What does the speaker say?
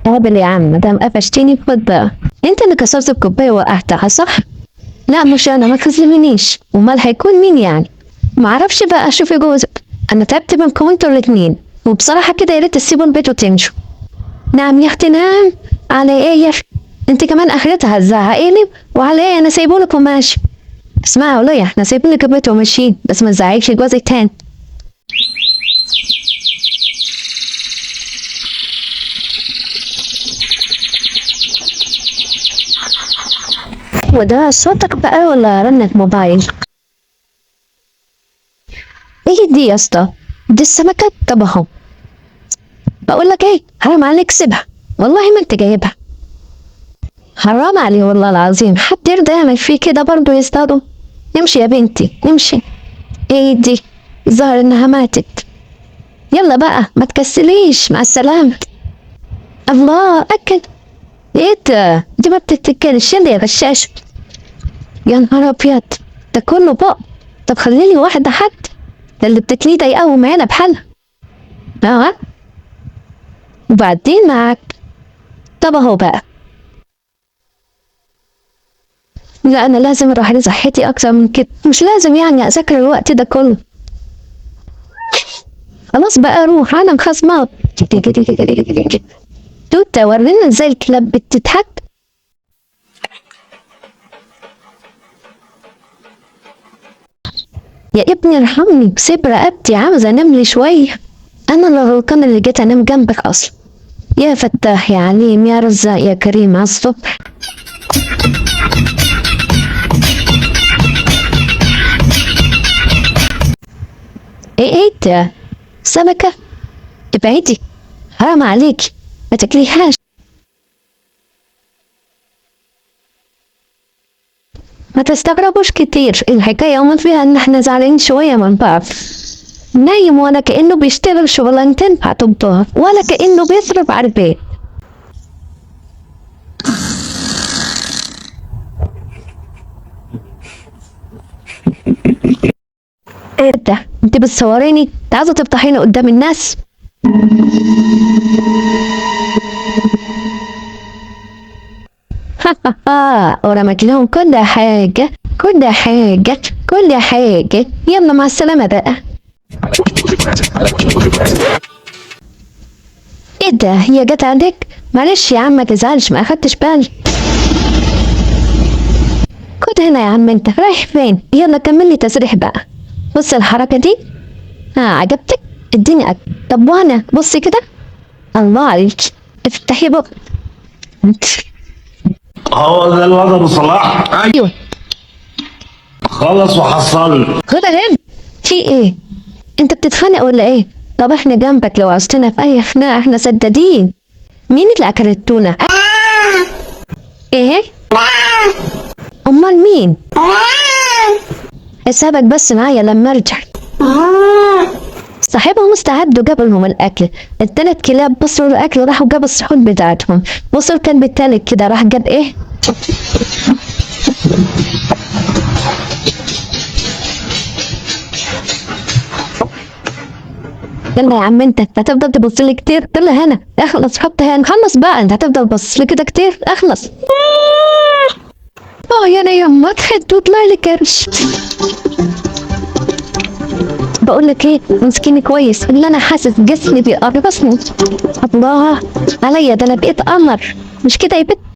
قابل يا عم، مدام قفشتني خد بقى. انت اللي كسرت الكوباية وقعتها صح؟ لا مش انا، ما تظلمنيش. امال هيكون مين يعني؟ معرفش بقى، شوفي جوزك. انا تعبت منكم انتوا الاتنين، وبصراحة كده يا ريت تسيبوا البيت وتمشوا. نعم يا اختي نعم. على ايه يا اختي؟ انت كمان اخرتها هتزعقي لي؟ وعلى ايه؟ انا سايبهولك وماشي. اسمعي يا ولية، احنا سايبين لك البيت وماشيين، بس ما تزعقيش جوزك تاني. وده صوتك بقى ولا رنة موبايل؟ ايه دي يا اسطى؟ دي السمكة؟ طب اهو، بقول لك ايه، حرام عليك سيبها، والله ما انت جايبها. حرام عليه والله العظيم، حد يرضى يعمل فيه كده برضه يصطادوا؟ امشي يا بنتي امشي. ايه دي؟ الظاهر انها ماتت. يلا بقى ما تكسليش، مع السلامة. الله اكل. ايه ده؟ دي ما بتتاكلش. يلا يا غشاش. يا نهار ابيض، ده كله بق. طب خليلي واحدة حد، ده اللي بتاكليه ده يقوم معانا بحالها. اه وبعدين معاك. طب اهو بقى. لا انا لازم اروح لصحتي اكتر من كده، مش لازم يعني اذاكر الوقت ده كله. خلاص بقى روح، انا مخصمة. توتا ورينا ازاي الكلاب بتضحك. يا ابني ارحمني، سيب رقبتي، عاوزة انام لي شوية. انا اللي غلطانة اللي جيت انام جنبك اصلا. يا فتاح يا عليم يا رزاق يا كريم على الصبح. ايه ده؟ سمكة؟ ابعدي، حرام عليك، ما تاكليهاش. ما تستغربوش كتير، الحكاية وما فيها ان احنا زعلانين شوية من بعض. نايم ولا كأنه بيشتغل شغلانتين بعد الظهر، ولا كأنه بيصرف على البيت. ايه ده؟ انت بتصوريني؟ انت عاوزة تفضحيني قدام الناس؟ ورمت لهم كل حاجة كل حاجة كل حاجة. يلا مع السلامة بقى. ايه ده؟ هي جت عليك؟ معلش يا عم ما تزعلش، ما اخدتش بالي. خد هنا يا عم، انت رايح فين؟ يلا كمل لي تسريح بقى. بص الحركة دي، ها عجبتك؟ اديني اكل. طب وانا بصي كده، الله عليك، افتحي بقى. هو ده الواد ابو صلاح؟ ايوه خلص وحصل. خدها هنا. في ايه؟ انت بتتخانق ولا ايه؟ طب احنا جنبك لو عوزتنا في اي خناقه، احنا سدادين. مين اللي اكل التونه؟ ايه؟ امال مين؟ حسابك بس معايا لما ارجع. صاحبهم استعد وجاب لهم الاكل. التلات كلاب بصوا الاكل وراحوا جابوا الصحون بتاعتهم. بصوا الكلب التالت كده راح جاب ايه؟ يلا يا عم انت هتفضل تبص لي كتير؟ يلا هنا اخلص، حط هنا خلص بقى، انت هتفضل تبص لي كده كتير؟ اخلص. اه يا انا يما تخد وطلع لي كرش. بقول لك ايه، مسكيني كويس اللي انا حاسس جسمي بيقرصني. الله عليا، ده انا بقيت قمر، مش كده يا بت؟